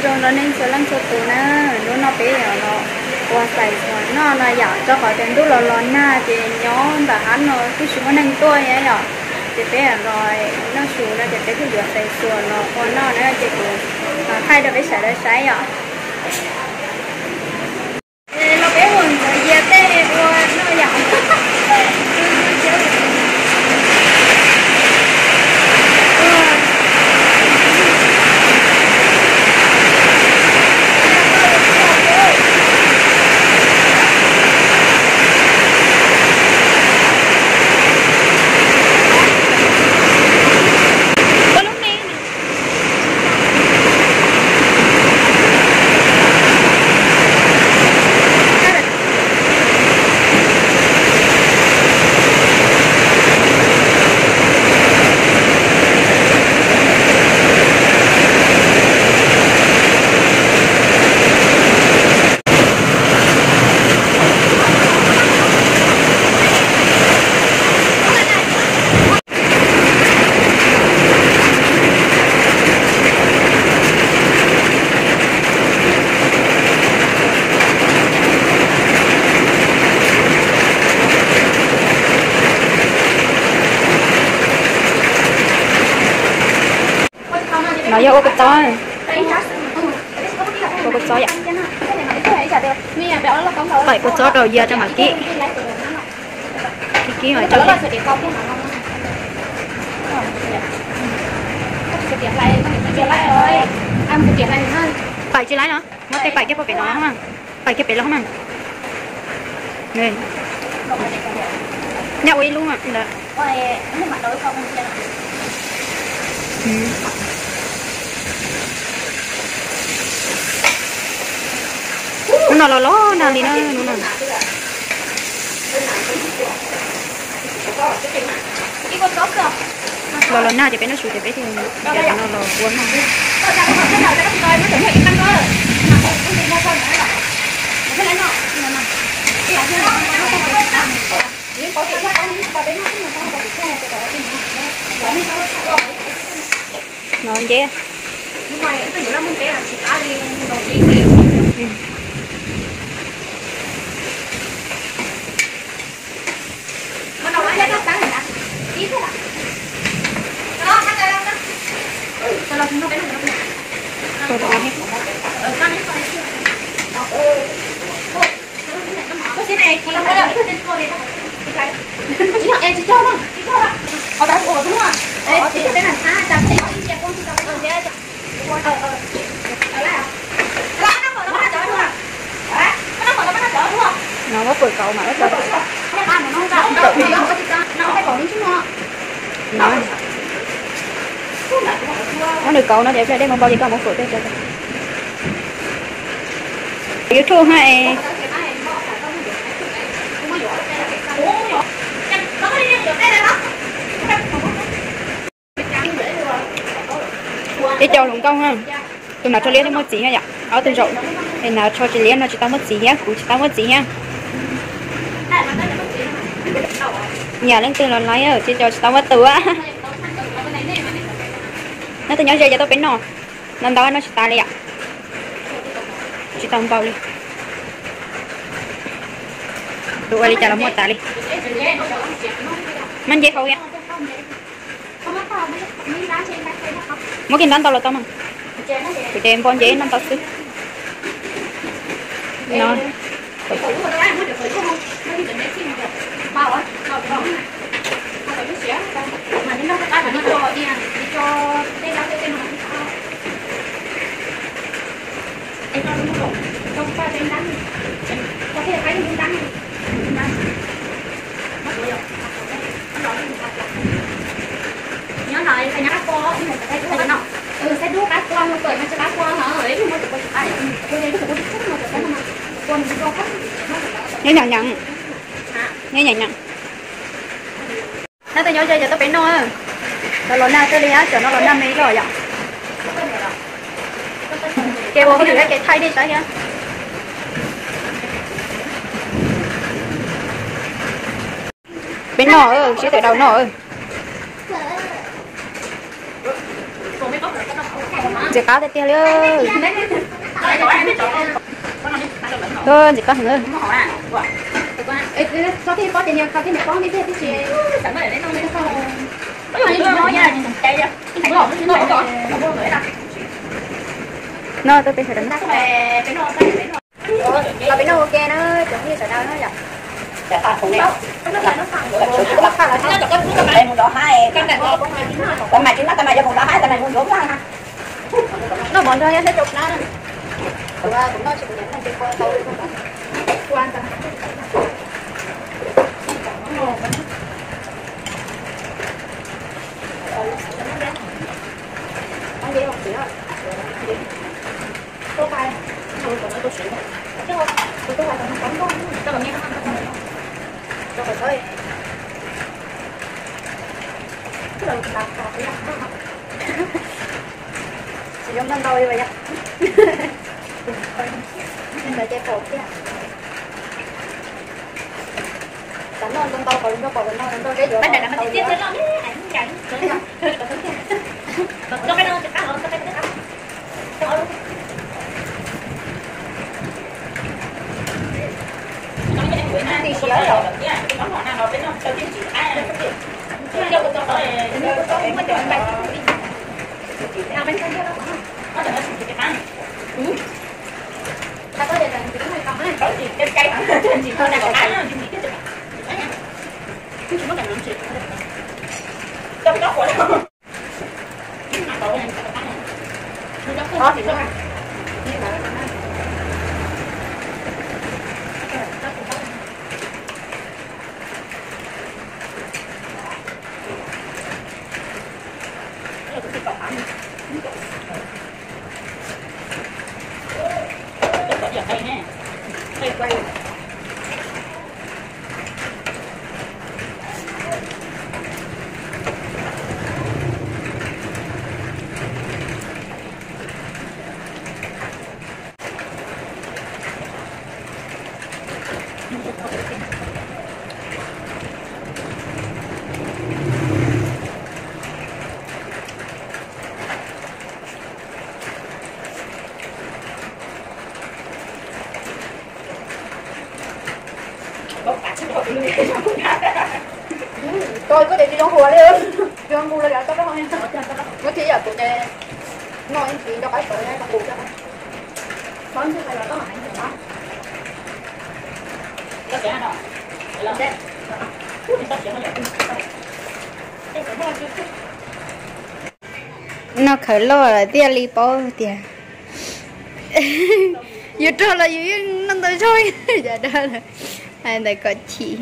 Zoo rau nej txhua leej txhua tus na, hnub no peb yuav los ua xais xuas noj no yom, rau qhov tias ntuj los los nag ces nyob ntawm hav no kuj tsis muaj neeg tuaj thiab yom, ces peb los noj su no ces peb thiaj yuav xais xuas los ua noj na, ces kuv thaij rau peb sawv daws saib yom. Los peb mus ntxuav yias tej ua noj yom. No yog ua kua txob, ua kua txob yom. Faim kua txob rau yias rau mam kib, kib kib mam coj. Faim tsis laib no, muab tej faim kiag pem no, faim kiag pem los mas. Nyaj ua ib lub ntawd. Hnub no los los nag li na, hnub no. Los los nag ces peb noj su ces peb thiaj cov no los ua noj. No nceb. No muab pwm kauv mas. Muab nws kauv no ces dej muab npau ces koj muab pwm tej. YouTube ha. Peb cov hluas nkauj na, tus nav tsho liab thiaj muaj txiv thiab yom, ob tug zaum. Es nav tsho tsis liab no tsis tau muaj txiv thiab, kuv tsis tau muaj txiv thiab. Yam leej twg los laiv, tsis cov tsis tau muaj tus. Neb twb nyob ze ces tau peb noj, no ntau no tsis tas li yom. Tsis tau npau li. Tus ua li cas los muaj tas li. Muab nceb hau thiab. Muab kiag ntab ntau los tau mas. Kuv ces npau nceb noj ntau xwb. No. Nyob nyam nyam. Nyob nyam nyam. Neb twb nyob ze ces tau peb noj. Los los nag thiaj li, cov no los nag me los yom. Ces ua hauj lwm ces thaij dej saib thiab. Peb noj, sib tawm daus noj. Ntxim qab tiag tiag li. Ntxim qab heev. No tuaj peb sawv daws. Los peb noj ua ke na, cov phooj ywg sawv daws na yom. Noj mov nrog yog thiab rau plab na. Kuv, kuv noj tsis, kuv niam noj ces kua tau li. Tsis zoo noj ntau li yom. Ntawd ces pom thiab. Xav noj ntau ntau, qhov zoo pom los noj ntau ntau seb yuav tau li. Tim siav los. Koj tias tsis zoo hua li, zoo nqus li, koj thiaj yam kuv ces noj ib ntsis rau qab sawv rau qus. Noj khawv loj lawm thiaj li paub tias yus rog los yus yeej noj ntau zog. Cov dag hais ntawd kom chim.